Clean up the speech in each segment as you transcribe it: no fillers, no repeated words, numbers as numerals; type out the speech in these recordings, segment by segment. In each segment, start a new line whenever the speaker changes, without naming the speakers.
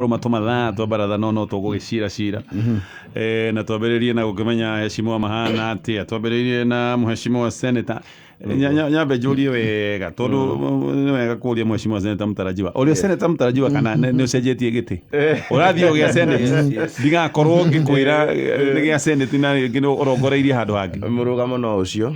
Rũma tũmathaa twa baratha no no tũgũgĩcira cira. Na twambĩrĩrie na gũkĩmenya heshimiwa mahana atĩa. Twambĩrĩrie na mheshimiwa senator. Nyambe njũrie wega tondũ nĩ wega kũria mheshimiwa senator mũtarajiwa, ũrĩa senator mũtarajiwa kana nĩ ũcenjetie gĩtĩ ũrathiĩ o gĩa senate, ndigakorwo ngĩkwĩra nĩ gĩa senate na rĩngĩ nĩ ũrongoreirie handũ hangĩ.
Mũrũgamo no ũcio.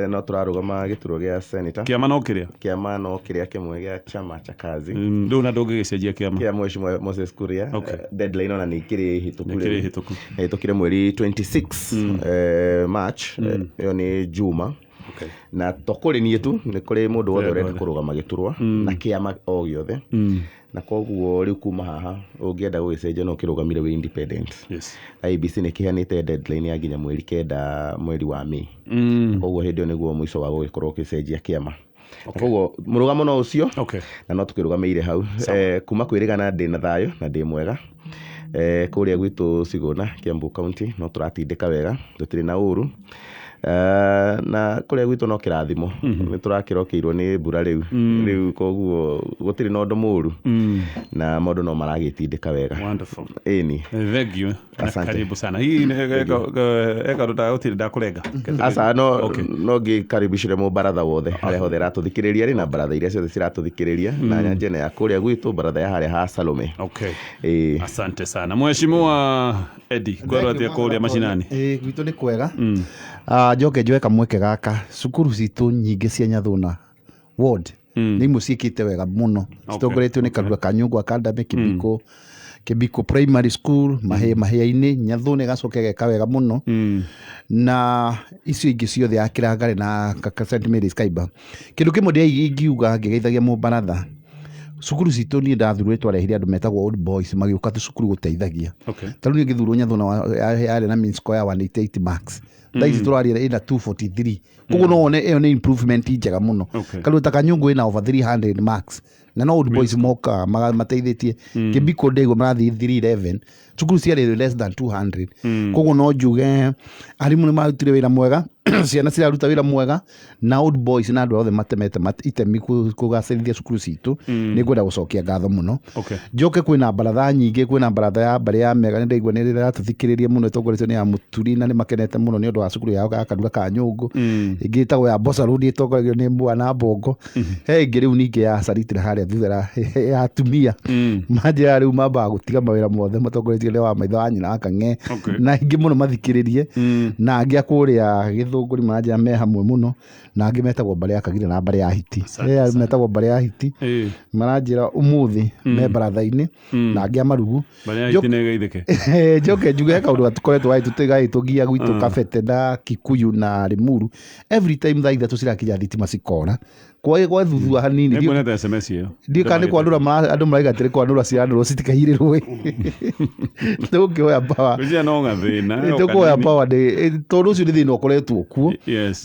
No tũrarũgama gĩturwa gĩa senator.
Kĩama no kĩrĩa?
Kĩama no kĩrĩa kĩmwe gĩa Chama cha Kazi.
Rĩu na ndũngĩgĩcenjia kĩama.
Kĩa Mheshimiwa Moses Kuria. Deadline ona nĩ ikĩrĩ hĩtũku.
Nĩ ĩkĩrĩ hĩtũku.
Hĩtũkire mweri 26 March. Ĩyo nĩ Juma. Na to kũrĩ niĩ tu, nĩ kũrĩ mũndũ wothe ũrenda kũrũgama gĩturwa na kĩama o gĩothe. Na koguo rĩu kuma haha ũngĩenda gũgĩcenjia no ũkĩrũgamire wĩ independent. IEBC nĩ kĩheanĩte deadline ya nginya mweri 9 mweri wa May. Koguo hĩndĩ ĩyo nĩguo mũico wa gũgĩkorwo ũgĩcenjia kĩama. Koguo mũrũgamo no ũcio. Na no tũkĩrũgamĩire hau. Kuma kwĩrĩgana ndĩ na thayũ na ndĩ mwega. Kũrĩa gwitũ Cigũna, Kiambu County, no tũratindĩka wega, tũtirĩ na ũru. Na kũrĩa gwitũ no kĩrathimo. Nĩ tũrakĩrokeirwo nĩ mbura rĩu. Rĩu koguo gũtirĩ na ũndũ mũru. Na maũndũ no maragĩtindĩka wega.
Wonderful.
Ĩni.
Thank you. Na
Asante.
karibu sana. Hii eka ndo gũtirĩ ndakũrenga.
Aca, no no ngĩkaribicire mũbaratha wothe harĩa hothe ĩratũthikĩrĩria rĩ, na baratha iria ciothe ciratũthikĩrĩria, na nyanjene ya kũrĩa gwitũ, baratha ya harĩa ha Salome. Ĩĩ.
Asante sana. Mheshimiwa Eddie, kwĩrwo atĩa kũrĩa macinani?
Ĩĩ, gwitũ nĩ kwega. Njoke njoe kamweke gaka, cukuru citũ nyingĩ cia Nyathuna ward nĩ imwe ciĩkĩte wega mũno, citongoretio nĩ Karura Kanyungwa Academy, Kibiko, Kibiko Primary School, Mahĩa-inĩ, Nyathuna ĩgacoka ĩgeka wega mũno, na icio ingĩ ciothe ya Kĩrangare na St Mary's Kaiba. Kĩndũ kĩmwe ingiuga ngĩgeithagia mũbaratha, cukuru citũ niĩ ndathurwo twarehire andũ metagwo old boys magĩũka cukuru gũteithagia. Ta rĩu niĩ ngĩthurwo Nyathuna yarĩ na mean score ya 188 marks. Thaa ici tũraria ĩna 243. Koguo no wone ĩyo nĩ improvement njega mũno. Karua ta Kanyungu ĩna over 300 marks. Na no old boys mokaga mateithĩtie. Kĩbiko ndĩguo marathiĩ 311. Cukuru ciarĩ less than 200. Koguo no njuge arimũ nĩ marutire wĩra mwega, ciana ciraruta wĩra mwega, na old boys na andũ othe matemete itemi kũgacĩrithia cukuru citũ. Nĩ ngwenda gũcokia ngatho mũno. Njoke kwĩna baratha nyingĩ, kwĩna baratha ya mbarĩ ya Mega, nĩ ndaigua nĩ ĩratũthikĩrĩria mũno, ĩtongoretio nĩ ya Mũturi, na nĩ makenete mũno nĩ ũndũ wa cukuru yao ya Karura ka Nyũngũ. Ĩngĩ ĩtagwo ya Mboca Road ĩtongoragio nĩ Mwana Mbongo. He ĩngĩ rĩu ningĩ ya Saritira harĩa thutha ya atumia. Manjĩraga rĩu mambaga gũtiga mawĩra mothe matongoretio nĩ wa maitho wa nyina wa Kang'ee. Na aingĩ mũno mathikĩrĩrie. Na angĩ a kũrĩa Gĩthũngũri maranjĩra me hamwe mũno, na angĩ metagwo mbarĩ ya Kagire na mbarĩ ya Hiti.
Asante
He
sana.
metagwo mbarĩ ya Hiti. Maranjĩra ũmũthĩ me baratha-inĩ, na angĩ a Marugu.
Mbarĩ ya Hiti nĩ ĩgeithĩke.
Njoke njuge he kaũndũ gatukoretwo gagĩtũgia gwitũ Kabete na Kikuyu na Limuru. Every time thaa 3 cirakinya thitima cikora. Kwa thuthua hanini.
Nĩ nguonete SMS ĩyo.
Ndiũĩ kana nĩ kwanũra andũ maraiga atĩrĩ kwanũra ciranũrwo citikairĩrwo. Tũkĩhoya power.
Ngwĩciria no gathĩna,
Ĩ,
o
tũkũhoya
kanini.
power tondũ ũcio nĩ thĩna ũkoretwo kuo.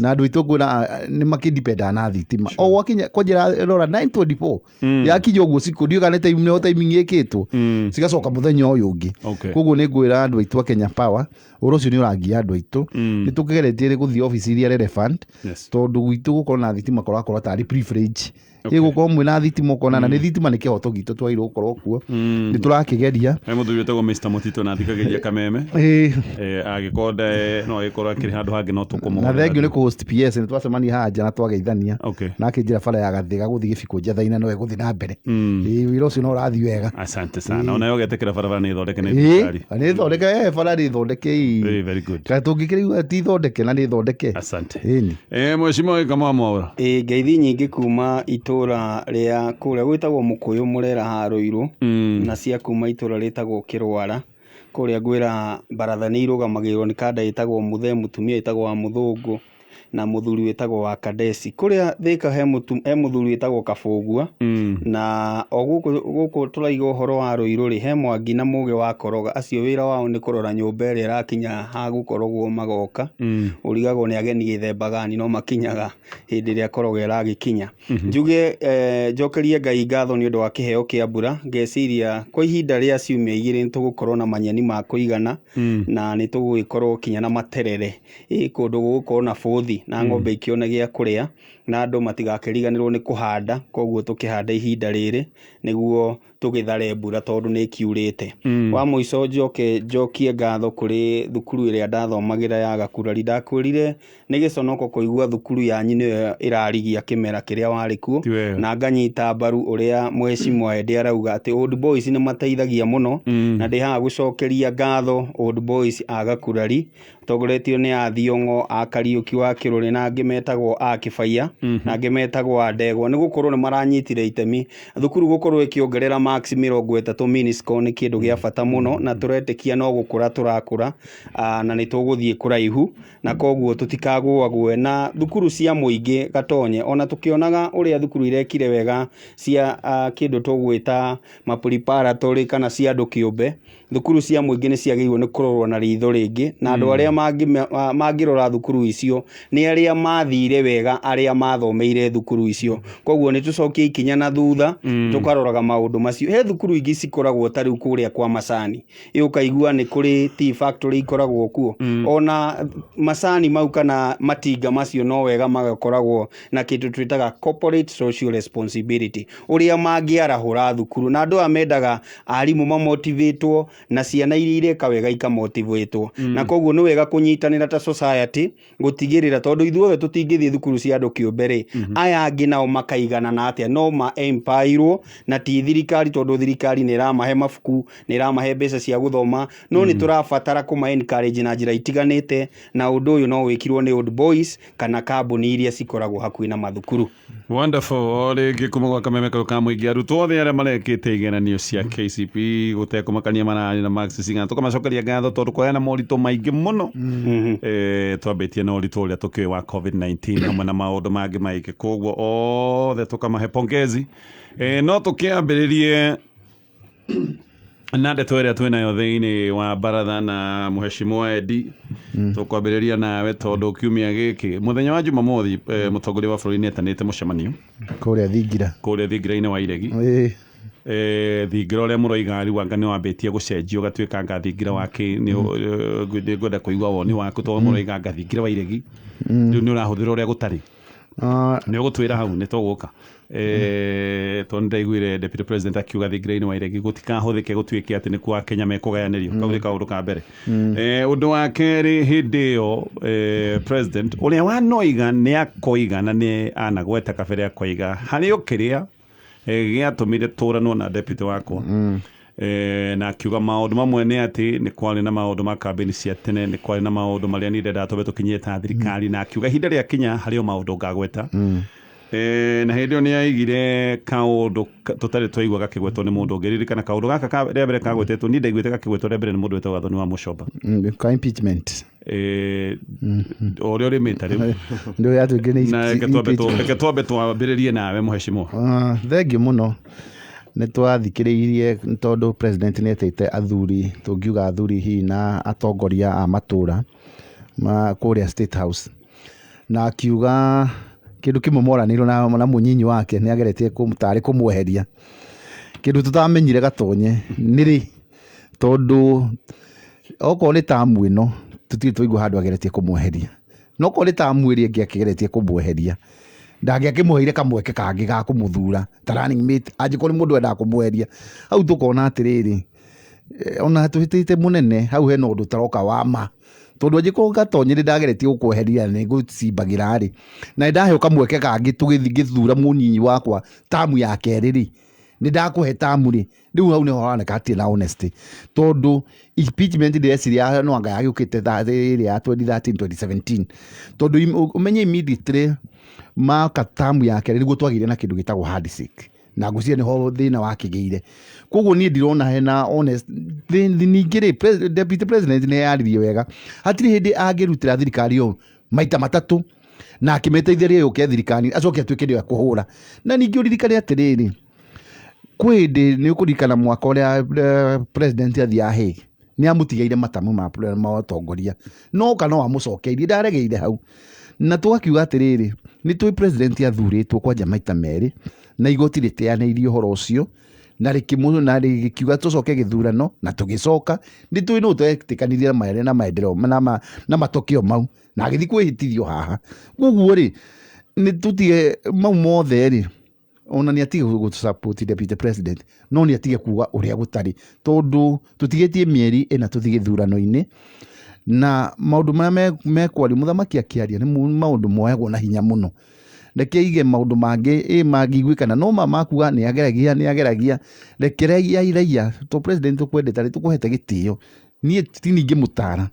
Na andũ aitũ ngwĩra, nĩ makĩdipendaga na thitima. O gwakinya, kwa njĩra rora 9:24. Yakinya ũguo cikũ, ndiũĩ kana nĩ time, nĩho timing ĩkĩtwo. Cigacoka mũthenya ũyũ ũngĩ. Koguo nĩ ngwĩra andũ aitũ a Kenya Power, ũhoro ũcio nĩ ũrangia andũ aitũ. Nĩ tũkĩgeretie gũthiĩ obici iria relevant, tondũ gwitũ gũkorwo na thitima kũrakorwo tarĩ privilege. Ĩ gũkorwo mwĩna thitima ũkona, na nĩ thitima nĩ kĩhoto gitũ twagĩrĩirwo gũkorwo kuo. Nĩ tũrakĩgeria.
He mũthuri wĩtagwo Mr. Mũtito na athikagĩrĩria Kameme. Angĩkorwo no agĩkorwo akĩrĩ handũ hangĩ no tũkũmũhũrĩra.
Na thengiũ nĩ kũ host PS, nĩ twacemania haha nja na twageithania. Na akĩnjĩra bara ya Gathĩga gũthiĩ Gĩbikũ Njathaina no ĩgũthiĩ na mbere. Wĩra ũcio no ũrathiĩ wega.
Asante sana. Ona yo ũgetĩkĩra barabara nĩ ĩthondeke nĩ thirikari.
Nĩ thondeke, bara nĩ thondeke, ĩ.
Very, very good.
Kana tũngĩkĩrĩigua ti thondeke na nĩ thondeke.
Asante.
Ĩni.
Mheshimiwa Gĩkama Mwaũra.
Ngeithi nyingĩ kuma itũra rĩa kũrĩa gwĩtagwo Mũkũyũ Mũrera ha Rũirũ, na cia kuma itũra rĩtagwo Kĩrwara. Kũrĩa ngwĩra baratha nĩ irũgamagĩrĩrwo nĩ kanda ĩtagwo Mũthee, mũtumia wĩtagwo wa Mũthũngũ, na mũthuri wĩtagwo wa Kadesi. Kũrĩa Thĩka he mũthuri wĩtagwo Kabũgua, na o gũkũ tũraiga ũhoro wa Rũirũ rĩ, he Mwangi na Mũgĩ wa Koroga. Acio wĩra wao nĩ kũrora nyũmba ĩrĩa ĩrakinya ha gũkorogwo magoka. Ũrigagwo nĩ ageni gĩthemba gani no makinyaga hĩndĩ ĩrĩa koroga ĩragĩkinya. Njuge, njokerie Ngai ngatho nĩ ũndũ wa kĩheo kĩa mbura, ngeciria kwa ihinda rĩa ciumia igĩrĩ nĩ tũgũkorwo na manyeni ma kũigana, na nĩ tũgũgĩkorwo kinya na materere. Kũndũ gũgũkorwo na bũthi na ng'ombe ikĩone gĩa kũrĩa, na andũ matigakĩriganĩrwo nĩ kũhanda, koguo tũkĩhande ihinda rĩrĩ nĩguo Tũgĩthare mbura tondũ nĩ ĩkiurĩte. Wa mũico njoke njokie ngatho kũrĩ thukuru ĩrĩa ndathomagĩra ya Gakurari. Ndakwĩrire nĩ gĩconoko kũigua thukuru yanyu nĩyo ĩrarigia kĩmera kĩrĩa warĩ kuo.
Ti wega.
Na nganyita mbaru ũrĩa mheshimiwa Edi arauga atĩ Old Boys nĩ mateithagia mũno, na ndĩ haha gũcokeria ngatho Old Boys a Gakurari tongoretio nĩ a Thiong'o, a Kariũki wa Kĩrũrĩ, na angĩ metagwo a Kĩbaiya, na angĩ metagwo a Ndegwa, nĩ gũkorwo nĩ maranyitire itemi. Thukuru gũkorwo ĩkĩongerera marks 30 mean score nĩ kĩndũ gĩa bata mũno, na tũretĩkia no gũkũra tũrakũra, na nĩ tũgũthiĩ kũraihu, na koguo tũtikagũagũe. Na thukuru cia mũingĩ Gatonye, ona tũkĩonaga ũrĩa thukuru irekire wega cia kĩndũ tũgwĩta ma preparatory kana cia andũ kĩũmbe, thukuru cia mũingĩ nĩ ciagĩrĩirwo nĩ kũrorwo na ritho rĩngĩ, na andũ arĩa mangĩrora thukuru icio nĩ arĩa mathire wega, arĩa mathomeire thukuru icio. Koguo nĩ tũcokie ikinya na thutha, tũkaroraga maũndũ macio. He thukuru ingĩ cikoragwo ta rĩu kũrĩa kwa Macani, ĩ ũkaigua nĩ kũrĩ tea factory ikoragwo kuo. Ona macani mau kana matinga macio no wega magakoragwo na kĩndũ twĩtaga corporate social responsibility, ũrĩa mangĩarahũra thukuru. Na andũ aya mendaga arimũ mamotivatwo na ciana iria ireka wega ikamotivatwo. Na koguo nĩ wega kũnyitanĩra ta society gũtigĩrĩra, tondũ ithuothe tũtingĩthiĩ thukuru cia andũ kĩũmbe rĩ, aya angĩ nao makaiganana atĩa? No ma empowerwo na ti thirikari, tondũ thirikari nĩ ĩramahe mabuku, nĩ ĩramahe mbeca cia gũthoma, no nĩ tũrabatara kũma encourage na njĩra itiganĩte, na ũndũ ũyũ no wĩkirwo nĩ Old Boys kana kambuni iria cikoragwo hakuhĩ na mathukuru.
Wonderful. O rĩngĩ kuma gwa kameme kau ka mũingĩ, arutwo othe arĩa marekĩte igeranio cia KCPE gũtekũmakania mararĩ na marks cigana, tũkamacokeria ngatho tondũ kwarĩ na moritũ maingĩ mũno. Twambĩtie na ũritũ ũrĩa tũkĩũĩ wa COVID-19 hamwe na maũndũ mangĩ maingĩ, koguo othe tũkamahe pongezi. No tũkĩambĩrĩrie na ndeto ĩrĩa twĩnayo thĩinĩ wa baratha na mheshimiwa Edi. Tũkwambĩrĩria nawe tondũ kiumia gĩkĩ, mũthenya wa Jumamothi, mũtongoria wa bũrũri nĩ etanĩte mũcemanio
kũrĩa thingira.
Kũrĩa thingira-inĩ wa Iregi. Thingira ũrĩa mũroiga rĩu anga nĩ wambĩtie gũcenjio ũgatuĩka anga thingira wa kĩ? Nĩ ngwenda kũigua woni waku, tondũ mũroiga anga thingira wa Iregi rĩu nĩ ũrahũthĩra ũrĩa gũtarĩ. Nĩ ũgũtwĩra hau nĩ tũgũka, tondũ nĩndaiguire deputy president akiuga thingira-inĩ wa Iregi gũtikahũthĩke gũtuĩke atĩ nĩkuo Akenya mekũgayanĩrio. Kau nĩ kaũndũ ka mbere. Ũndũ wa kerĩ, hĩndĩ ĩyo president ũrĩa wanoiga nĩ akoiga na nĩ anagweta kabere akoiga harĩ o kĩrĩa gĩatũmire tũranwo na deputy wakwa. Na akiuga maũndũ mamwe nĩ atĩ nĩ kwarĩ na maũndũ ma kambĩni cia tene, nĩ kwarĩ na maũndũ marĩa niĩ ndendaga twambe tũkinyie ta thirikari, na akiuga ihinda rĩakinya harĩ o maũndũ ngagweta. Na hĩndĩ ĩyo nĩ aigire kaũndũ tũtarĩ twaigua gakĩgwetwo nĩ mũndũ ũngĩ. Ririkana kaũndũ gaka rĩa mbere kagwetetwo, niĩ ndaiguĩte gakĩgwetwo rĩa mbere nĩ mũndũ wĩtagwo Gathoni wa Mũcomba.
Ka impeachment.
O ũrĩa ũrĩmĩte rĩu.
Ndio yatuĩkire nĩ
Na
impeachment.
reke twambe twambĩrĩrie nawe, mheshimiwa.
Thengiũ mũno. Nĩ twathikĩrĩirie tondũ president nĩ etĩte athuri, tũngiuga athuri hihi na atongoria a matũra ma kũrĩa State House, na akiuga kĩndũ kĩmwe moranĩirwo na mũnyinyi wake nĩ ageretie tarĩ kũmweheria. Kĩndũ tũtamenyire Gatonye nĩ rĩ, tondũ okorwo nĩ tamu ĩno tũtirĩ twaigua handũ ageretie kũmweheria, no okorwo nĩ tamu ĩrĩa ĩngĩ akĩgeretie kũmweheria, ndangĩakĩmũheire kamweke kangĩ ga kũmũthura ta running mate angĩkorwo nĩ mũndũ wendaga kũmweheria. Hau tũkona atĩrĩrĩ, ona tũhĩtĩte mũnene hau hena ũndũ ũtaroka wa ma, tondũ angĩkorwo Gatonye nĩ ndageretie gũkweheria nĩ ngũcimbagĩra rĩ, na nĩ ndaheo kamweke kangĩ tũgĩthiĩ ngĩthura mũnyinyi wakwa tamu ya kerĩ rĩ, nĩ ndakũhe tamu rĩ, rĩu hau nĩho haroneka hatirĩ na honesty, tondũ impeachment ndĩreciria no anga yagĩũkĩte ĩrĩa ya 2013 2017, tondũ ũmenye immediately maka tamu ya kerĩ nĩguo twagĩire na kĩndũ gĩtagwo handshake, na ngwĩciria nĩho thĩna wakĩgĩire. Koguo niĩ ndirona hena honest. Ningĩ rĩ, deputy president nĩ yaririe wega, hatirĩ hĩndĩ angĩrutĩra thirikari ĩyo maita matatũ na akĩmĩteithĩrĩria yũke thirikari acoke atuĩke nĩwe kũhũra. Na ningĩ ũririkane atĩrĩrĩ, kwĩ hĩndĩ nĩ ũkũririkana mwaka ũrĩa president athiaga Hague, nĩ amũtigĩire matamu ma ũtongoria, no oka no amũcokeirie, ndaregeire hau. Na tũgakiuga atĩrĩrĩ, nĩ tũĩ president athurĩtwo kwanja maita merĩ na igoti rĩteanĩirie ũhoro ũcio na rĩkĩmũ na rĩkiuga tũcoke gĩthurano na tũgĩcoka. Nĩ tũĩ nũ twetĩkanirie na na maendeleo na matokeo mau na agĩthiĩ kwĩhĩtithio haha. Koguo rĩ, nĩ tũtige mau mothe rĩ, Ona nĩ atige gũ support deputy president, no nĩ atige kuga ũrĩa gũtarĩ, tondũ tũtigĩtie mĩeri 4 tũthiĩ gĩthurano-inĩ, na maũndũ marĩa mekwario, mũthamaki akĩaria nĩ maũndũ moyagwo na hinya mũno. Reke aige maũndũ mangĩ mangĩiguĩkana, no ma makuga nĩ ageragia, nĩ ageragia. Rekereria raia, to president tũkwendete, nĩ tũkũhete gĩtĩo. Niĩ ti ningĩmũtara,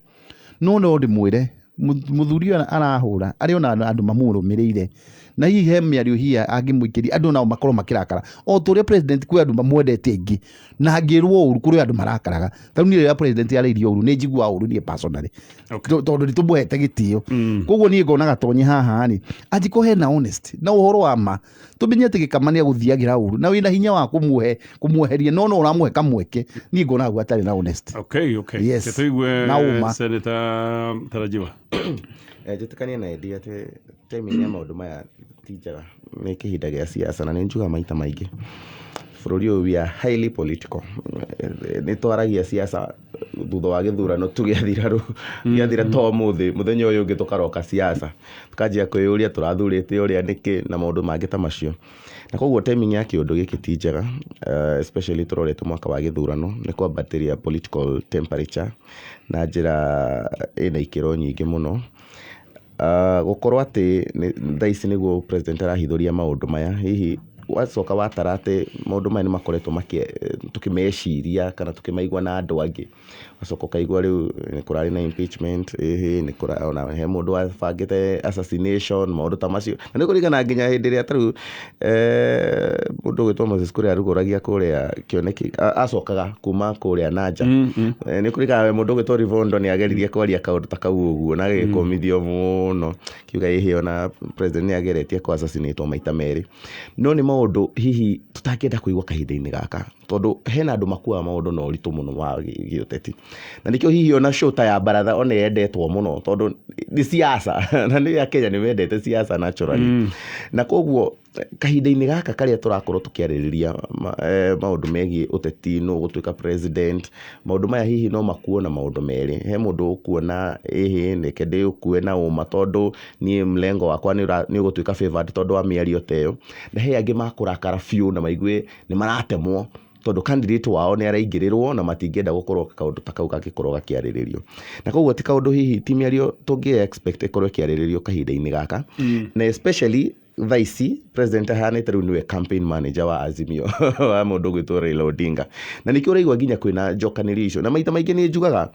no no ndĩmwĩre mũthuri ũyũ arahũra arĩ ona andũ mamũrũmĩrĩire, na hihi he mĩario hihi angĩmũikĩria andũ nao makorwo makĩrakara, o ta ũrĩa president kwĩ andũ mamwendete aingĩ, na angĩrwo ũru kũrĩ andũ marakaraga. Ta rĩu niĩ rĩrĩa president arĩirio ũru, nĩ njiguaga ũru niĩ personally, tondũ nĩ tũmũhete gĩtĩo. Koguo niĩ ngona Gatonye haha rĩ, angĩkorwo hena honest na ũhoro wa ma, tũmenye atĩ Gĩkama nĩ agũthiagĩra ũru na wĩna hinya wa kũmũhe kũmweheria, no no ũramũhe kamweke, niĩ ngona guo atarĩ na honest.
Okay.
Yes.
Tũigue
Na ũma.
Senator Tarajiwa.
Njĩtĩkanie na Eddie atĩ timing ya maũndũ maya ti njega, nĩ kĩhinda gĩa siasa, na nĩ njugaga maita maingĩ bũrũri ũyũ we are highly political. Nĩ twaragia siasa thutha wa gĩthurano tu gĩathira, rĩu gĩathira to ũmũthĩ, mũthenya ũyũ ũngĩ tũkaroka siasa, tũkanjia kwĩyũria tũrathurĩte ũrĩa nĩkĩ na maũndũ mangĩ ta macio. Na koguo timing ya kĩũndũ gĩkĩ ti njega, especially tũrorete mwaka wa gĩthurano, nĩ kwambatĩria political temperature na njĩra ĩna ikĩro nyingĩ mũno. Gũkorwo atĩ thaa ici nĩguo president arahithũria maũndũ maya, hihi wacoka watara atĩ maũndũ maya nĩ makoretwo tũkĩmeciria kana tũkĩmaigua na andũ angĩ, wacoka ũkaigua rĩu nĩ kũrarĩ na impeachment, ĩhĩ nĩ kũra, ona he mũndũ wabangĩte assassination, maũndũ ta macio. Na nĩ kũringana nginya hĩndĩ ĩrĩa tarĩu mũndũ ũgwĩtwo Moses Kuria arugũragia kũrĩa kĩoneki, acokaga kuma kũrĩa na nja. Nĩ kũringana mũndũ ũgwĩtwo Rivondo nĩ ageririe kwaria kaũndũ ta kau ũguo na agĩkũmithio mũno, kiuga ĩhĩ ona president nĩ ageretie kũ assassinate maita merĩ. No nĩ maũndũ hihi tũtangĩenda kũigua kahinda-inĩ gaka, tondũ hena andũ makuaga maũndũ na ũritũ mũno wa gĩũteti, na nĩkĩo hihi ona show ta ya baratha ona yendetwo mũno, tondũ nĩ siasa, na nĩ Akenya nĩ mendete siasa naturally. Na koguo kahinda-inĩ gaka karĩa tũrakorwo tũkĩarĩrĩria maũndũ megiĩ ũteti, nũ ũgũtuĩka president, maũndũ maya hihi no makuo na maũndũ merĩ. He mũndũ ũkuona ĩhĩ reke ndĩũkue na ũma, tondũ niĩ mlengo wakwa nĩ ũgũtuĩka favored tondũ wa mĩario ta ĩyo, na he angĩ makũrakara biũ na maigue nĩ maratemwo, tondũ candidate wao nĩ araingĩrĩrwo na matingĩenda gũkorwo kaũndũ ta kau gangĩkorwo gakĩarĩrĩrio. Na koguo ti kaũndũ hihi, ti mĩario tũngĩ expect ĩkorwo ĩkĩarĩrĩrio kahinda-inĩ gaka, na especially thaa ici president ahanĩte rĩu nĩwe campaign manager wa Azimio wa mũndũ ũgwĩtwo Raila Odinga, na nĩkĩo ũraigua nginya kwĩna njokanĩrio icio. Na maita maingĩ nĩ njugaga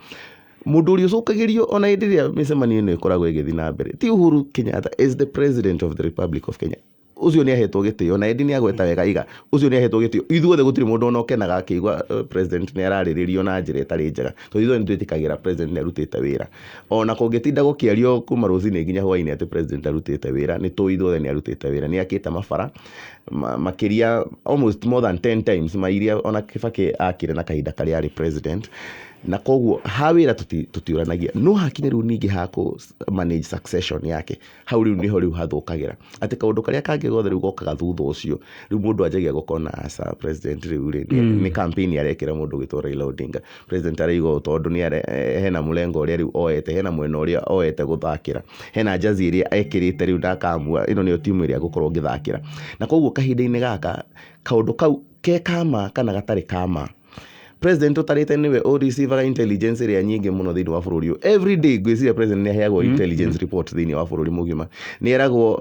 mũndũ ũrĩa ũcokagĩrio ona hĩndĩ ĩrĩa mĩcemanio ĩno ĩkoragwo ĩgĩthiĩ na mbere ti Uhuru Kenyatta is the president of the Republic of Kenya. Ũcio nĩ ahetwo gĩtĩo, na Eddie nĩ agweta wega iga ũcio nĩ ahetwo gĩtĩo. Ithuothe gũtirĩ mũndũ ona ũkenaga akĩigua president nĩ ararĩrĩrio na njĩra ĩtarĩ njega, tondũ ithuothe nĩ twĩtĩkagĩra president nĩ arutĩte wĩra. Ona kũngĩtinda gũkĩario kuma rũcinĩ nginya hwainĩ atĩ president arutĩte wĩra, nĩ tũĩ ithuothe nĩ arutĩte wĩra, nĩ akĩte mabara makĩria almost more than 10 times ma iria ona Kibaki akire na kahinda karĩa arĩ president. Na koguo ha wĩra tũtiũranagia, no hakinya rĩu ningĩ ha kũ manage succession yake, hau rĩu nĩho rĩu hathũkagĩra, atĩ kaũndũ karĩa kangĩ gothe rĩu gokaga thutha ũcio, rĩu mũndũ anjagia gũkona aca president rĩu rĩ nĩ campaign arekĩra mũndũ ũgwĩtwo Raila Odinga. President araiga ũũ tondũ nĩ hena mũrengo ũrĩa rĩu oete, hena mwena ũrĩa oete gũthakĩra, hena jazi ĩrĩa ekĩrĩte rĩu na akamua ĩno nĩyo timu ĩrĩa ngũkorwo ngĩthakĩra. Na koguo kahinda-inĩ gaka kaũndũ kau ke kama kana gatarĩ kama, president ũtarĩte nĩwe ũreceivaga intelligence ĩrĩa nyingĩ mũno thĩinĩ wa bũrũri ũyũ every day. Ngwĩciria president nĩ aheagwo intelligence report thĩinĩ wa bũrũri mũgima, nĩ eragwo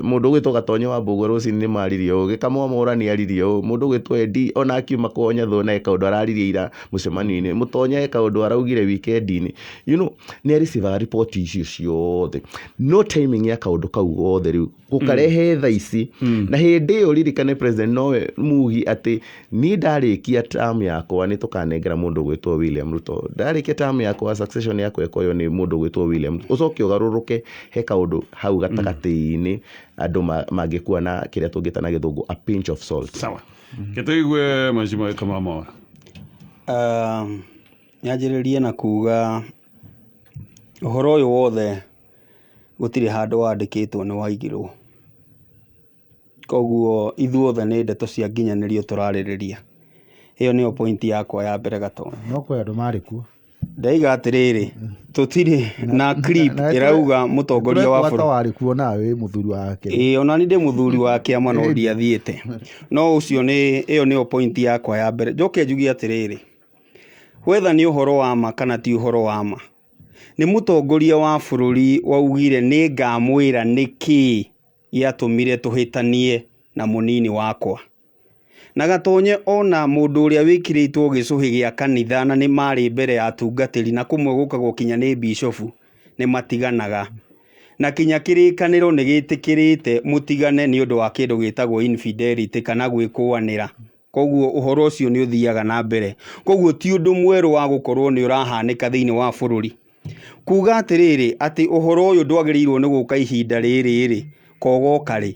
mũndũ ũgwĩtwo Gatonyo wa Mbũgua rũcinĩ nĩ maririe ũũ, Gĩkamwa Mwaũra nĩ aririe ũũ, mũndũ ũgwĩtwo Eddie ona akiuma kwao Nyathũna he kaũndũ araririe ira mũcemanio-inĩ, Mũtonya he kaũndũ araugire weekend-inĩ, nĩ areceivaga report icio ciothe. No timing ya kaũndũ kau gothe rĩu gũkarehe thaa ici, na hĩndĩ ĩyo ririkane president nowe mugi atĩ niĩ ndarĩkia term yakwa nĩ tũkanengera mũndũ ũgwĩtwo William Ruto, ndarĩkia term yakwa succession yakwa ĩkoywo nĩ mũndũ ũgwĩtwo William Ruto, ũcoke ũgarũrũke he kaũndũ hau gatagatĩ-inĩ andũ mangĩkua na kĩrĩa tũngĩta na gĩthũngũ a pinch of salt.
Sawa, ketũigue Mheshimiwa Gĩkama Mwaura.
Nyanjĩrĩrie na kuga ũhoro ũyũ wothe gũtirĩ handũ wandĩkĩtwo nĩ waigirwo, koguo ithuothe nĩ ndeto cia nginyanĩrio tũrarĩrĩria. Ĩyo nĩyo point yakwa ya mbere, Gatonyo.
No kwĩ andũ marĩ kuo.
Ndaiga atĩrĩrĩ, tũtirĩ na clip ĩrauga mũtongoria wa
Tũrekwo
bũrũri.
warĩ kuo nawe wĩ mũthuri wake.
Ĩĩ ona niĩ ndĩ mũthuri wa kĩama no ndiathiĩte. No ũcio nĩ ĩyo nĩyo point yakwa ya mbere. Njoke njuge atĩrĩrĩ, whether nĩ ũhoro wa ma kana ti ũhoro wa ma, nĩ mũtongoria wa bũrũri waugire nĩ ngamwĩra nĩkĩĩ gĩatũmire tũhĩtanie na mũnini wakwa. Na Gatonye ona mũndũ ũrĩa wĩkĩrĩtwo gĩcũhĩ gĩa kanitha na nĩ marĩ mbere ya atungatĩri na kũmwe gũkagwo kinya nĩ bishofu nĩ matiganaga. Na kinya kĩrĩkanĩro nĩ gĩtĩkĩrĩte mũtigane nĩ ũndũ wa kĩndũ gĩtagwo infidelity kana gwĩkũanĩra. Koguo ũhoro ũcio nĩ ũthiaga na mbere. Koguo ti ũndũ mwerũ wa gũkorwo nĩ ũrahanĩka thĩinĩ wa bũrũri. Kuga atĩrĩrĩ, atĩ ũhoro ũyũ ndwagĩrĩirwo nĩ gũka ihinda rĩrĩ rĩ, kogoka rĩ?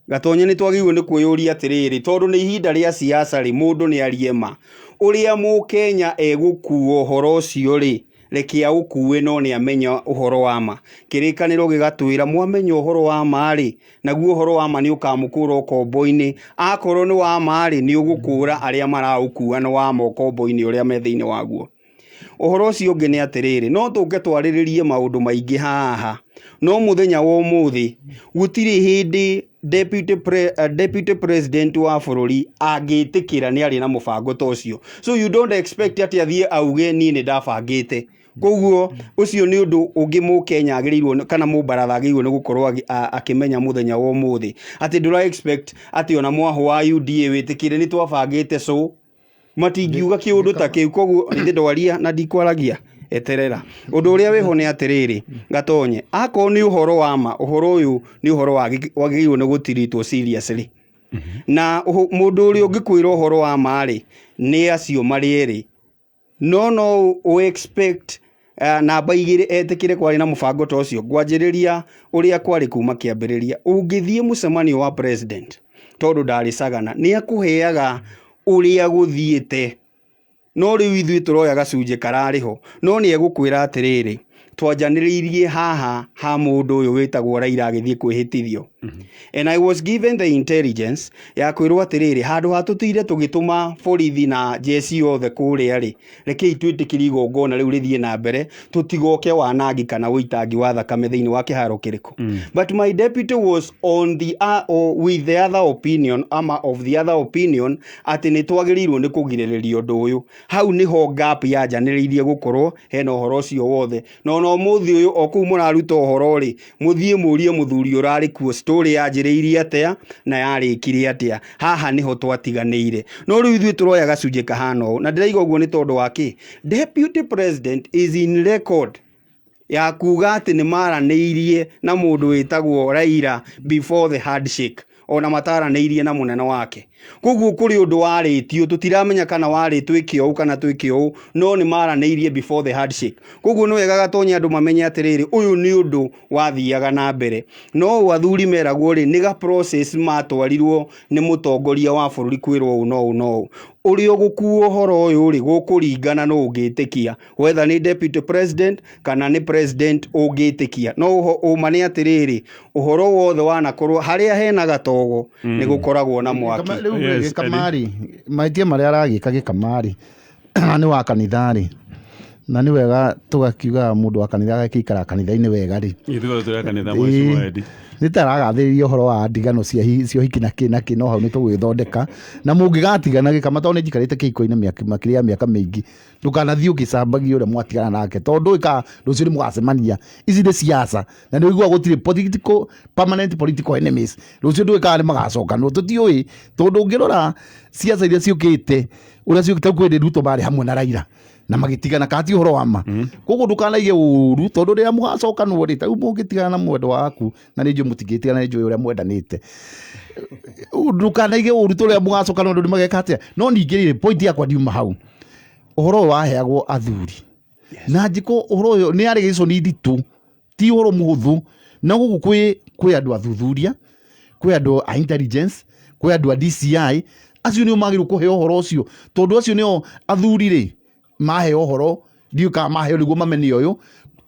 Gatonye nĩ twagĩrĩirwo nĩ kwĩyũria atĩrĩrĩ, tondũ nĩ ihinda rĩa siasa rĩ, mũndũ nĩ arie ma. Ũrĩa mũkenya egũkua ũhoro ũcio rĩ, reke aũkue no nĩ amenya ũhoro wa ma. Kĩrĩkanĩro gĩgatwĩra mwamenya ũhoro wa ma rĩ, naguo ũhoro wa ma nĩ ũkamũkũra ũkombo-inĩ. Akorwo nĩ wa ma rĩ, nĩ ũgũkũra arĩa maraũkua nĩ wa ma ũkombo-inĩ ũrĩa me thĩinĩ waguo. Ũhoro ũcio ũngĩ nĩ atĩrĩrĩ, no tũke twarĩrĩrie maũndũ maingĩ haha, no mũthenya wa ũmũthĩ gũtirĩ hĩndĩ deputy president wa bũrũri angĩtĩkĩra nĩ arĩ na mũbango ta ũcio. So you don't expect atĩ athiĩ auge niĩ nĩ ndabangĩte. Koguo ũcio nĩ ũndũ ũngĩ mũkenya agĩrĩirwo kana mũbaratha agĩrĩirwo nĩ gũkorwo akĩmenya mũthenya wa ũmũthĩ. Atĩ ndũra expect atĩ ona mwahũ wa UDA wĩtĩkĩre nĩ twabangĩte, so matingiuga kĩũndũ ta kĩu. Koguo nĩ ndwaria na ndikwaragia, eterera. Ũndũ ũrĩa wĩho nĩ atĩrĩrĩ, Gatonye, akorwo nĩ ũhoro wa ma, ũhoro ũyũ nĩ ũhoro wagĩrĩirwo nĩ gũtiritwo seriously. Na mũndũ ũrĩa ũngĩkwĩra ũhoro wa ma rĩ, nĩ acio marĩ erĩ. No no ũ expect namba igĩrĩ etĩkĩre kwarĩ na mũbango ta ũcio. Ngwanjĩrĩria ũrĩa kwarĩ kuma kĩambĩrĩria. Ũngĩthiĩ mũcemanio wa president, tondũ ndarĩ cagana, nĩ akũheaga ũrĩa gũthiĩte. No rĩu ithuĩ tũroya gacunjĩ kararĩ ho. No nĩ egũkwĩra atĩrĩrĩ, twanjanĩrĩirie haha ha mũndũ ũyũ wĩtagwo Raila agĩthiĩ kwĩhĩtithio. And I was given the intelligence ya kwĩrwo atĩrĩrĩ, handũ ha tũtinde tũgĩtũma borithi na jeshi yothe kũrĩa rĩ, rekei twĩtĩkĩrie igongona rĩu rĩthiĩ na mbere, tũtigoke wanangi kana ũitangi wa thakame thĩinĩ wa kĩharo kĩrĩkũ. But my deputy was on the or with the other opinion, ama of the other opinion, atĩ nĩ twagĩrĩirwo nĩ kũgirĩrĩria ũndũ ũyũ. Hau nĩho gap yanjanĩrĩirie gũkorwo hena ũhoro ũcio wothe. Na ona ũmũthĩ ũyũ o kũu mũraruta ũhoro rĩ, mũthiĩ mũrie mũthuri ũrarĩ kuo story yanjĩrĩirie atĩa na yarĩkirie atĩa. Haha nĩho twatiganĩire. No rĩu ithuĩ tũroya gacunjĩ kahana ũũ. Na ndĩraiga ũguo nĩ tondũ wa kĩ? Deputy President is in record ya kuga atĩ nĩ maranĩirie na mũndũ wĩtagwo Raila before the handshake, ona mataranĩirie na mũnene wake. Koguo kũrĩ ũndũ warĩtio, tũtiramenya kana warĩ twĩke ũũ kana twĩke ũũ, no nĩ maranĩirie before the handshake. Koguo nĩ wega Gatonye andũ mamenye atĩrĩrĩ, ũyũ nĩ ũndũ wathiaga na mbere. No athuri meragwo rĩ, nĩ ga process matwarirwo nĩ mũtongoria wa bũrũri kwĩrwo ũũ na ũũ na ũũ. Ũrĩa ũgũkua ũhoro ũyũ rĩ, gũkũringana nũ ũngĩtĩkia, whether nĩ deputy president kana nĩ president ũngĩtĩkia. No ũma nĩ atĩrĩrĩ, ũhoro wothe wanakorwo harĩa hena gatogo nĩ gũkoragwo na mwaki.
Rĩu
Yes,
gĩkamarĩ, mahĩtia marĩa aragĩka gĩkamarĩ nĩ wa kanitha rĩ, na nĩ wega tũgakiuga mũndũ wa kanitha agakĩikara kanitha-inĩ wega rĩ.
Ithuĩ tũrĩ a kanitha mheshimiwa Eddie.
Nĩ ta aragathĩrĩria ũhoro wa ndigano cia ũhiki na kĩ na kĩ, no hau nĩ tũgwĩthondeka. Na mũngĩgatigana gĩkama, tondũ nĩ njikarĩte kĩhiko-inĩ makĩria ya mĩaka mĩingĩ, ndũkanathiĩ ũgĩcambagia ũrĩa mwatigana nake, tondũ ndũĩ kana rũciũ nĩ mũgacemania. Ici nĩ siasa, na nĩ ũiguaga gũtirĩ political, permanent political enemies. Rũciũ ndũĩ kana nĩ magacokanwo, tũtiũĩ, tondũ ũngĩrora siasa iria ciũkĩte, ũrĩa ciũkĩte kwĩ Ruto marĩ hamwe na Raila na magĩtigana, kana ti ũhoro wa ma. Koguo ndũkanaige ũru, tondũ rĩrĩa mũgacokanwo rĩ, ta rĩu mũngĩtigana na mwendwa waku, na nĩ njũĩ mũtingĩtigana, nĩ njũĩ ũrĩa mwendanĩte, ndũkanaige ũru tondũ rĩrĩa mũgacokanwo andũ nĩ mageka atĩa. No ningĩ rĩ, point yakwa ndiuma hau, ũhoro ũyũ waheagwo athuri na njĩko, ũhoro ũyũ nĩ allegation nditũ, ti ũhoro mũhũthũ. Na gũkũ kwĩ andũ athuthuria, kwĩ andũ a intelligence, kwĩ andũ a DCI, acio nĩo magĩrĩirwo kũheo ũhoro ũcio, tondũ acio nĩo athuri rĩ maheo ũhoro, ndiũĩ kana maheo nĩguo mamenye ũyũ,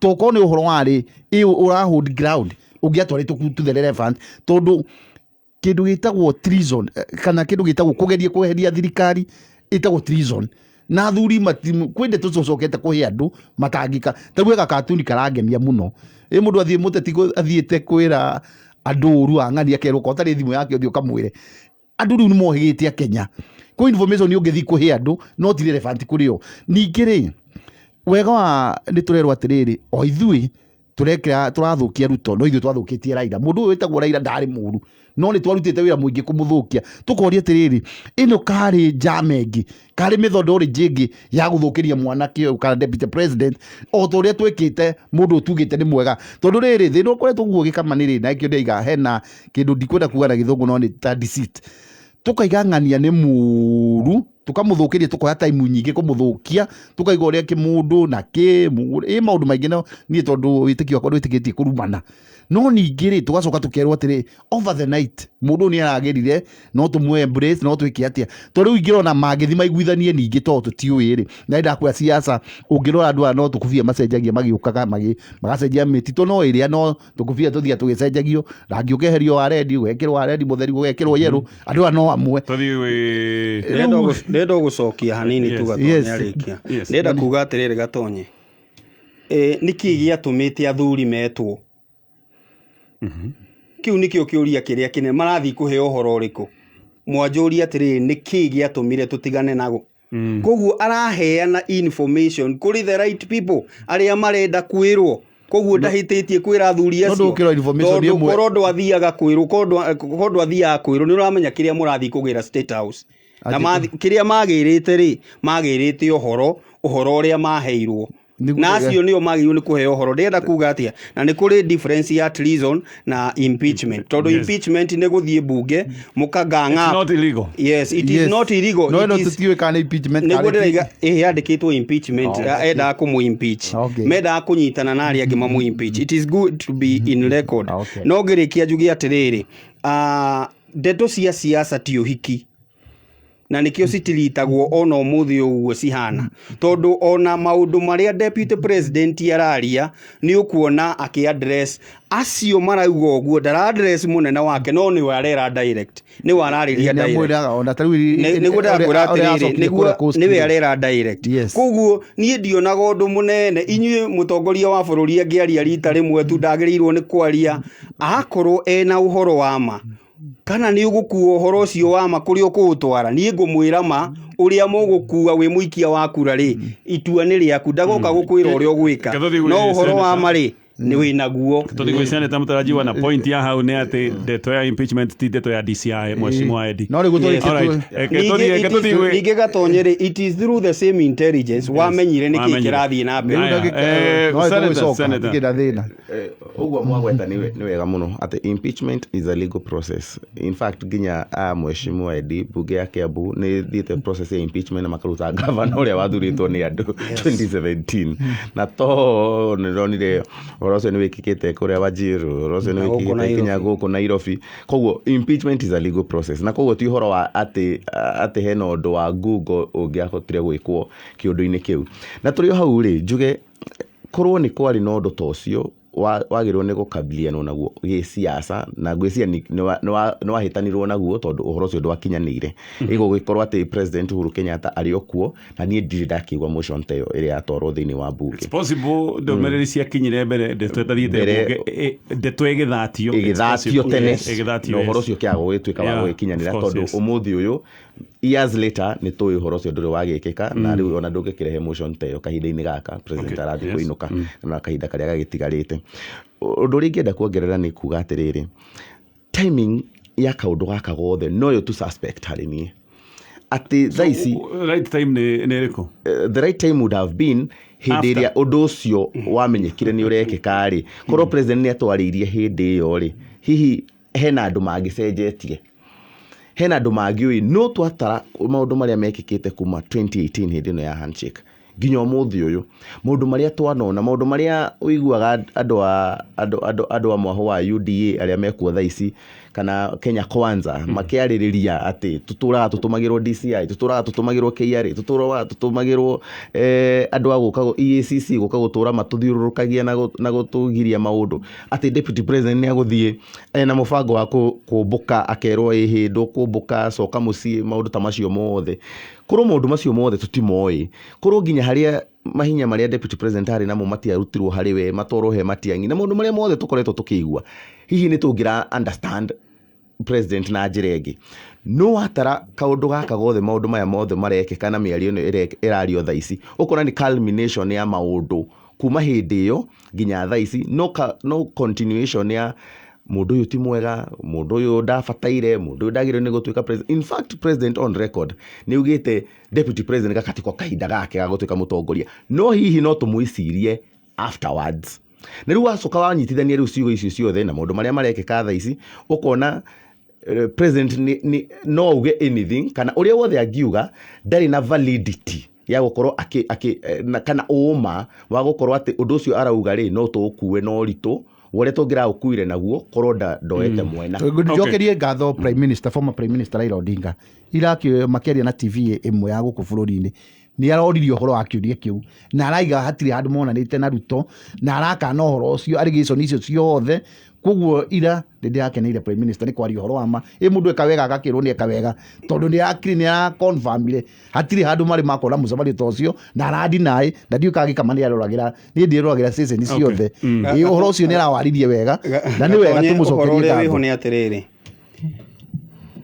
tokorwo nĩ ũhoro warĩ ĩ ũra hold ground ũngĩatwarĩtwo to the relevant, tondũ kĩndũ gĩtagwo treason, kana kĩndũ gĩtagwo kũgeria kweheria thirikari ĩtagwo treason. Na athuri kwĩ ndeto tũcokete kũhe andũ matangĩka. Ta rĩu ega katuni karangenia mũno. Ĩ mũndũ athiĩ mũteti athiĩte kwĩra andũ ũru wa ng'ani, akerwo korwo ũtarĩ thimũ yake ũthiĩ ũkamwĩre. Andũ rĩu nĩ mohĩgĩte a Kenya. Kwĩ information ũngĩthiĩ kũhe andũ no ti relevant kũrĩ o. Ningĩ rĩ, wega wa nĩ tũrerwo atĩrĩrĩ, o ithuĩ tũrekĩra tũrathũkia Ruto, no ithuĩ twathũkĩtie Raila. Mũndũ ũyũ wĩtagwo Raila ndarĩ mũru, no nĩ twarutĩte wĩra mũingĩ kũmũthũkia. Tũkoria atĩrĩrĩ, ĩno karĩ njama ĩngĩ, karĩ methodology ĩngĩ ya gũthũkĩria mwanake ũyũ kana deputy president, o ta ũrĩa twĩkĩte mũndũ ũtugĩte nĩ mwega. Tondũ rĩrĩ, thĩna ũkoretwo ũguo gĩkama nĩ rĩrĩ, na nĩkĩo ndĩraiga hena kĩndũ ndikwenda kuga na gĩthũngũ no nĩ ta deceit. Tũkaiga ng'ania nĩ mũru, tũkamũthũkĩria, tũkoya time nyingĩ kũmũthũkia, tũkaiga ũrĩa kĩmũndũ na kĩ, ĩ maũndũ maingĩ, no niĩ tondũ wĩtĩkio wakwa ndwĩtĩkĩtie kũrumana. No ningĩ rĩ, tũgacoka tũkerwo atĩrĩ, over the night mũndũ ũyũ nĩ aragĩrire, no tũmũ embrace, no twĩke atĩa. Tondũ rĩu ingĩrona mangĩthiĩ maiguithanie ningĩ tondũ tũtiũĩ rĩ, na nĩndakwĩra siasa, ũngĩrora andũ aya no tũkubia macenjagia magĩũkaga, magacenjia mĩtitũ no ĩrĩa, no tũkubia tũthiaga tũgĩcenjagio, rangi ũkeherio wa red, ũgekĩrwo wa red mũtheri, ũgekĩrwo yellow, andũ aya no amwe.
Tũthiĩ gwĩ
Ndĩrenda gũcokia hanini tu Gatonye arĩkia. Ndĩrenda kuga atĩrĩrĩ Gatonye, nĩkĩ gĩatũmĩte athuri metwo? Kĩu nĩkĩo kĩũria kĩrĩa kĩnene. Marathiĩ kũheo ũhoro ũrĩkũ? Mwanjũria atĩrĩrĩ, nĩkĩ gĩatũmire tũtigane nago? Koguo araheana information kũrĩ the right people arĩa marenda kwĩrwo. Koguo ndahĩtĩtie kwĩra athuri
No
acio.
ndũgũkĩrwo information
Tondũ
ĩmwe.
korwo ndwathiaga kwĩrwo, korwo ndwathiaga kwĩrwo nĩ ũramenya kĩrĩa mũrathiĩ kũgĩra State House. Na kĩrĩa magĩrĩte rĩ, magĩrĩte ũhoro, ũhoro ũrĩa maheirwo. Na acio nĩo magĩrĩirwo nĩ kũheo ũhoro. Ndĩrenda kuga atĩa? Na nĩ kũrĩ difference ya treason na impeachment. Tondũ impeachment nĩ gũthiĩ mbunge mũka gang
It's
up.
not illegal.
Yes, it is not illegal.
No
It
ĩno
is
tũtiũĩ kana nĩ impeachment
nĩguo
kana
ndĩraiga ĩhĩ yandĩkĩtwo impeachment, endaga kũmũ impeach, mendaga kũnyitana na arĩa angĩ mamũ impeach. It is good to be in record. No ngĩrĩkia njuge atĩrĩrĩ, ndeto cia siasa ti ũhiki, na nĩkĩo citiritagwo ona ũmũthĩ ũguo cihana, tondũ ona maũndũ marĩa deputy president araria nĩ ũkuona akĩ address acio marauga ũguo, ndara address mũnene wake, no nĩwe arera direct, nĩwe ararĩria direct.
Nĩamwĩraga ona ta rĩu
Nĩguo ndakwĩra
ũrĩa
atĩrĩrĩ,
acokire
nĩguo
kũrĩa Coast
nĩwe
rĩ.
arera direct. Koguo niĩ ndionaga ũndũ mũnene inyuĩ mũtongoria wa bũrũri angĩaria rita rĩmwe tu, ndagĩrĩirwo nĩ kwaria akorwo ena ũhoro wa ma, kana nĩ ũgũkua ũhoro ũcio wa ma kũrĩa ũkũũtwara. Niĩ ngũmwĩra ma ũrĩa mũgũkua wĩ mũikia wa kura rĩ, itua nĩ rĩaku, ndagoka gũkwĩra ũrĩa ũgwĩka,
Reke tũthiĩ gwĩ
no ũhoro wa
Senator.
ma rĩ, nĩ wĩnaguo.
Tũthiĩ gwĩ Senator mũtarajiwa, na point ya hau nĩ atĩ ndeto ya impeachment ti ndeto ya DCI, mheshimiwa Eddie.
No rĩu
Yes.
tũrĩkie
All right. Reke tũthiĩ, reke tũthiĩ gwĩ
Ningĩ Gatonye rĩ, it is through the same intelligence wamenyire nĩkĩ
Wamenyire.
kĩrathiĩ na mbere.
Aya,
no
Senator,
tũgũcoka
Senator.
ndirĩ na thĩna.
Ũguo mwagweta nĩ wega mũno atĩ impeachment is a legal process. In fact, nginya a mheshimiwa Eddie, mbunge ya Kiambu nĩ thiĩte process ya impeachment na makaruta gavana ũrĩa wathurĩtwo nĩ andũ 2017. Na to nĩ ndonire ũhoro ũcio nĩ wĩkĩkĩte kũrĩa Wajir, ũhoro ũcio nĩ
Na gũkũ
wĩkĩkĩte nginya
Nairobi.
gũkũ Nairobi. Koguo impeachment is a legal process, na koguo ti ũhoro wa atĩ hena ũndũ wa ngungo ũngĩahotire gwĩkwo kĩũndũ-inĩ kĩu. Na tũrĩ o hau rĩ, njuge korwo nĩ kwarĩ na ũndũ ta ũcio wagĩrĩirwo nĩ gũkabilianwo naguo gĩsiasa, na ngwĩciria nĩ wahĩtanirwo naguo tondũ ũhoro ũcio ndwakinyanĩire. Ĩgũgĩkorwo atĩ President Uhuru Kenyatta arĩ o kuo, na niĩ ndirĩ ndakĩigua motion ta ĩyo ĩrĩa yatwarwo thĩinĩ wa mbunge.
It's possible ndũmĩrĩri ciakinyire mbere ndeto ĩtathiĩte
Mbere-
mbunge, ndeto ĩgĩthatio. It's
Ĩgĩthatio
possible.
tene,
Yes, ĩgĩthatio,
na ũhoro
yes.
ũcio ũkĩaga gũgĩtuĩka wa gũgĩkinyanĩra,
of course,
tondũ ũmũthĩ ũyũ years later nĩ tũĩ ũhoro ũcio ndũrĩ wagĩkĩka, na rĩu ona ndũngĩkĩrehe motion ta ĩyo kahinda-inĩ gaka president arathiĩ kũinũka na kahinda karĩa gagĩtigarĩte. Ũndũ ũrĩa ingĩenda kuongerera nĩ kuga atĩrĩrĩ, timing ya kaũndũ gaka gothe noyo tu suspect harĩ niĩ atĩ thaa ici
Right time nĩ ĩrĩkũ?
The right time would have been hĩndĩ
After.
ĩrĩa ũndũ ũcio wamenyekire nĩ ũrekĩka rĩ, korwo president nĩ atwarĩirie hĩndĩ ĩyo rĩ, hihi hena andũ mangĩcenjetie, hena andũ mangĩũĩ. No twatara maũndũ marĩa mekĩkĩte kuma 2018 hĩndĩ ĩno ya handshake nginya ũmũthĩ ũyũ, maũndũ marĩa twanona, maũndũ marĩa ũiguaga andũ a mwahũ wa UDA arĩa mekuo thaa ici Kana Kenya Kwanza makĩarĩrĩria atĩ tũtũraga tũtũmagĩrwo DCI, tũtũraga tũtũmagĩrwo KRA, tũtũraga tũtũmagĩrwo andũ a gũka EACC gũka gũtũra matũthiũrũrũkagia na gũtũgiria maũndũ, atĩ deputy president nĩ agũthiĩ ena mũbango wa kũmbũka, akerwo ĩhĩ, ndũkũmbũka, coka mũciĩ, maũndũ ta macio mothe. Korwo maũndũ macio mothe tũtimoĩ, korwo nginya harĩa mahinya marĩa deputy president arĩ namo matiarutirwo harĩ we matwarwo he Matiang'i na maũndũ marĩa mothe tũkoretwo tũkĩigua, hihi nĩ tũngĩra understand president na njĩra ĩngĩ? No watara kaũndũ gaka gothe, maũndũ maya mothe marekĩka na mĩario ĩno ĩrario thaa ici, ũkona nĩ culmination ya maũndũ kuma hĩndĩ ĩyo nginya thaa ici, no continuation ya mũndũ ũyũ ti mwega, mũndũ ũyũ ndabataire, mũndũ ũyũ ndagĩrĩirwo nĩ gũtuĩka president. In fact, president on record nĩ augĩte deputy president gaka tiko kahinda gake ga gũtuĩka mũtongoria, no hihi no tũmwĩcirie afterwards. Na rĩu wacoka wanyitithania rĩu ciugo icio ciothe na maũndũ marĩa marekĩka thaa ici, ũkona president nĩ no auge anything, kana ũrĩa wothe angiuga ndarĩ na validity ya gũkorwo akĩ kana ũma wa gũkorwo atĩ ũndũ ũcio arauga rĩ, no tũũkue na ũritũ wa ũrĩa tũngĩraũkuire naguo korwo ndoete mwena.
Njokerie ngatho Prime Minister, former Prime Minister Raila Odinga, irakĩ makĩaria na TV ĩmwe ya gũkũ bũrũri-inĩ, nĩ aroririe ũhoro wa kĩũria kĩu na araiga hatirĩ handũ monanĩte na Ruto, na arakana ũhoro ũcio, allegation icio ciothe. Koguo ira nĩ ndĩrakeneire Prime Minister nĩ kwaria ũhoro wa ma. Ĩ mũndũ eka wega agakĩrwo nĩ eka wega, tondũ nĩ akiri nĩ araconfirmire hatirĩ handũ marĩ makona mũcemanio ta ũcio, na aradeny, na ndiũĩ kana Gĩkama nĩ aroragĩra, niĩ ndiroragĩra station ciothe. Ĩ ũhoro ũcio nĩ arawaririe wega na nĩ wega
Gatonye, ũhoro
tũmũcokerie
ũrĩa wĩho
ngatho.
Nĩ atĩrĩrĩ,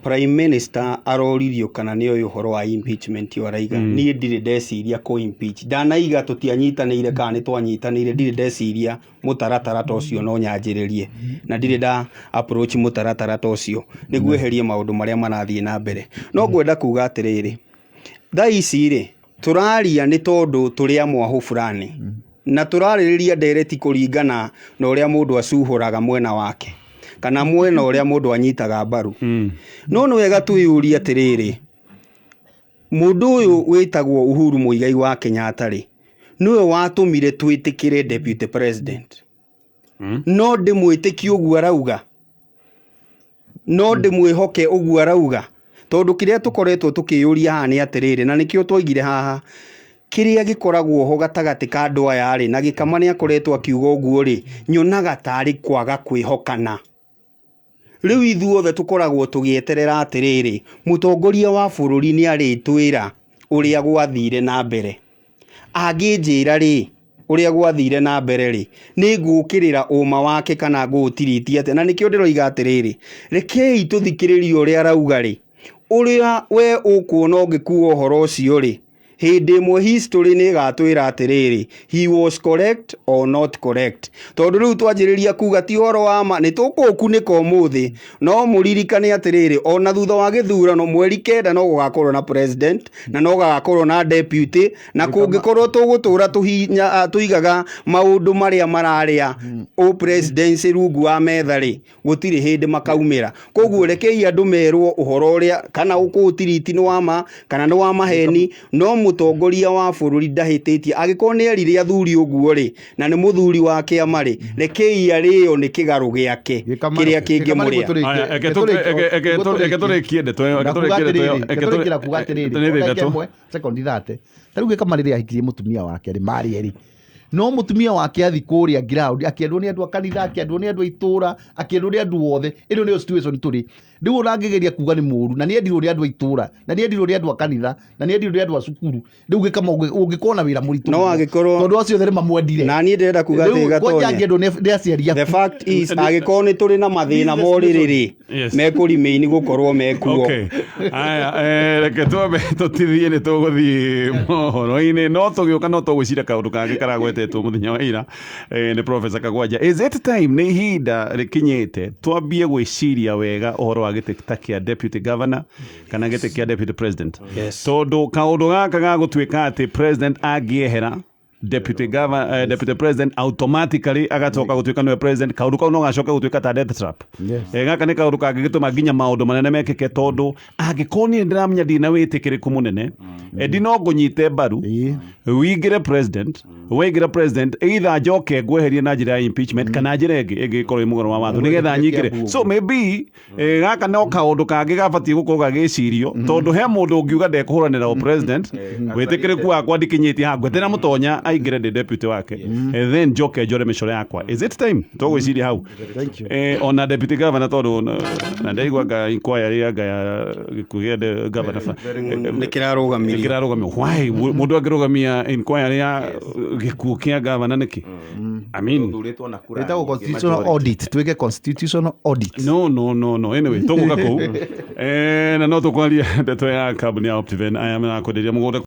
Prime Minister aroririo kana nĩ oĩ ũhoro wa impeachment ĩyo, araiga niĩ ndirĩ ndeciria kũ impeach, ndanaiga tũtianyitanĩire kana nĩ twanyitanĩire, ndirĩ ndeciria mũtaratara ta ũcio no nyanjĩrĩrie, na ndirĩ nda approach mũtaratara ta ũcio nĩguo eherie maũndũ marĩa marathiĩ na mbere. No ngwenda kuga atĩrĩrĩ, thaa ici rĩ, tũraria nĩ tondũ tũrĩ a mwahũ fulani na tũrarĩrĩria ndereti kũringana na ũrĩa mũndũ acuhũraga mwena wake kana mwena ũrĩa mũndũ anyitaga mbaru. No nĩ wega twĩyũrie atĩrĩrĩ, mũndũ ũyũ wĩtagwo Uhuru Muigai wa Kenyatta rĩ, nĩwe watũmire twĩtĩkĩre deputy president? No ndĩmwĩtĩkie ũguo arauga? No ndĩmwĩhoke ũguo arauga? Tondũ kĩrĩa tũkoretwo tũkĩyũria haha nĩ atĩrĩrĩ, na nĩkĩo twaigire haha, kĩrĩa gĩkoragwo ho gatagatĩ ka andũ aya rĩ, na Gĩkama nĩ akoretwo akiuga ũguo rĩ, nyonaga tarĩ kwaga kwĩhokana. Rĩu ithuothe tũkoragwo tũgĩeterera atĩrĩrĩ, mũtongoria wa bũrũri nĩ arĩtwĩra ũrĩa gwathire na mbere. Angĩnjĩra rĩ ũrĩa gwathire na mbere rĩ, nĩ ngũkĩrĩra ũma wake kana ngũũtiriti atĩa? Na nĩkĩo ndĩroiga atĩrĩrĩ, rekei tũthikĩrĩrie ũrĩa arauga rĩ, ũrĩa we ũkuona ũngĩkua ũhoro ũcio rĩ, hĩndĩ ĩmwe history nĩ ĩgatwĩra atĩrĩrĩ, he was correct or not correct. Tondũ rĩu twanjĩrĩria kuga ti ũhoro wa ma, nĩ tũkũũkunĩka ũmũthĩ, no mũririkane atĩrĩrĩ, ona thutha wa gĩthurano mweri 9 no gũgakorwo na president na no gagakorwo na deputy, na kũngĩkorwo tũgũtũra tũigaga maũndũ marĩa mararĩa o presidency rungu wa metha rĩ, gũtirĩ hĩndĩ makaumĩra. Koguo rekei andũ merwo ũhoro ũrĩa, kana ũkũũtiriti nĩ wa ma kana nĩ wa maheni, no mũtongoria wa bũrũri ndahĩtĩtie. Angĩkorwo nĩ erire athuri ũguo rĩ, na nĩ mũthuri wa kĩama rĩ, rekei arĩo nĩ kĩgarũ gĩake kĩrĩa kĩngĩmũrĩa.
Aya, reke tũrĩkie ndeto ĩyo, reke tũrĩkie ndeto ĩyo, reke
tũrĩkĩra kuga atĩrĩrĩ,
nĩ
o ndagĩka
ithatũ.
ĩmwe, sekondi 30. Ta rĩu Gĩkama rĩrĩa ahikirie mũtumia wake rĩ, marĩ erĩ, no mũtumia wake athi kũrĩa ground akĩendwo nĩ andũ a kanitha, akĩendwo nĩ andũ a itũra, akĩendwo nĩ andũ othe. Ĩno nĩyo situation tũrĩ rĩu. Ũrangĩgeria kuga nĩ mũru na nĩ endirwo nĩ andũ a itũra, na nĩ endirwo nĩ andũ a kanitha, na nĩ endirwo nĩ andũ a cukuru. Rĩu Gĩkama ũngĩkorwo na wĩra mũritũ
No
mũno,
angĩkorwo
tondũ acio othe nĩ mamwendire.
Na niĩ ndĩrenda kuga atĩ
Rĩu kwanja
Gatonye,
angĩendwo nĩ aciari
the
aku.
fact is, angĩkorwo nĩ tũrĩ na mathĩna morĩrĩ rĩ, mekũremain gũkorwo mekuo.
Okay. Aya, reke twambe tũtithie, nĩ tũgũthiĩ mohoro-inĩ, no tũgĩũka no tũgwĩciria kaũndũ kangĩ karagwetetwo mũthenya wa ira nĩ Professor Kagwanja. Is it time, nĩ ihinda rĩkinyĩte twambie gwĩciria wega ũhoro wa gĩtĩ ta kĩa deputy governor kana gĩtĩ kĩa deputy president?
Yes.
Tondũ kaũndũ gaka ga gũtuĩka atĩ president angĩehera, deputy governor, deputy president automatically agacoka gũtuĩka nĩwe president, kaũndũ kau no gacoke gũtuĩka ta death trap. Gaka nĩ kaũndũ kangĩgĩtũma nginya maũndũ manene mekĩke, tondũ angĩkorwo niĩ ndĩramenya ndirĩ na wĩtĩkĩrĩku mũnene, endi no ngũnyite mbaru wingĩre president. Waingĩra president, either njoke ngweherie na njĩra ya impeachment kana njĩra ĩngĩ ĩngĩkorwo ĩ mũgarũ wa watho nĩgetha nyingĩre. So maybe gaka no kaũndũ kangĩ gabatiĩ gũkorwo gagĩcirio, tondũ he mũndũ ũngiuga ndekũhũranĩra o president, wĩtĩkĩrĩku wakwa ndikinyĩtie haha, ngwetera mũtonya aingĩre ndĩ deputy wake, then njoke njore mĩcore yakwa. Is it time tũgwĩciria hau?
Thank you.
Ona deputy governor, tondũ na ndaigua anga inquiry anga ya gĩkuũ gĩa governor
Nĩ kĩrarũgamirio.
Kĩrarũgamio. Why mũndũ angĩrũgamia inquiry ya gĩkuũ kĩa governor nĩkĩ? I mean,
Ũthurĩtwo na kura
Ĩtagwo
nyingĩ,
constitutional
majority.
audit, twĩke constitutional audit.
No, anyway, tũgũka kũu na no tũkwaria ndeto ya kambuni ya Optiven aya merakwenderia mũgũnda.